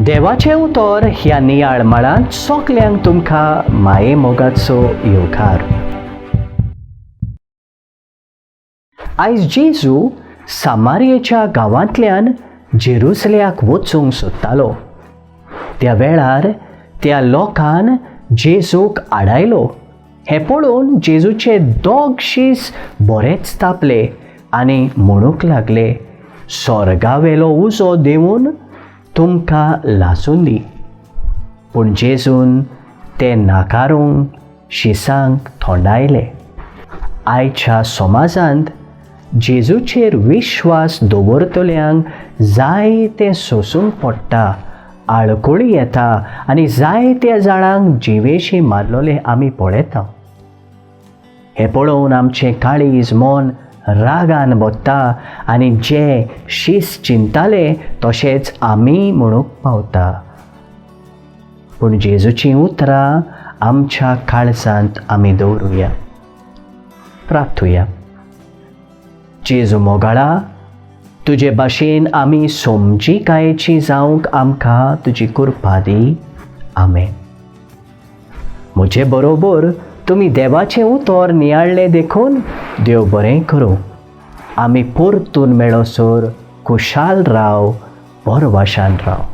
देवाचें उतर ह्या नियाळ मळांत सगल्यांक तुमकां माये मोगाचो येवकार. आयज जेजू सामारियेच्या गांवांतल्यान जेरुसल्याक वचूंक सोदतालो. त्या वेळार त्या लोकान जेजूक आडायलो. हें पळोवन जेजूचे दोग शीस बरेच तापले आनी म्हणूंक लागले, सोर्गावेलो उजो देंवून तुमकां लासूं दी. पूण जेजून ते नाकारूंक शिसांक थोंडायले. आयच्या समाजांत जेजूचेर विश्वास दवरतल्यांक जायतें सोसूंक पडटा, आळकळी येता आनी जायत्या जाणांक जिवेशी मारलेले आमी पळयता. हें पळोवन आमचें काळीज मन रागान भरता आनी जे शीस चिंतताले तशेंच आमी म्हणूंक पावता. पूण जेजूचीं उतरां आमच्या काळजांत आमी दवरुया. प्रार्थुया. जेजू मोगाळा, तुजे भाशेन आमी समजिकायेची जावंक आमकां तुजी कृपा दी. आमेन. म्हजे बरोबर तुमी देवाचें उतर नियाळ्ळें देखून देव बरें करूं. आमी परतून मेळोसर खुशाल राव, बरवाशान राव.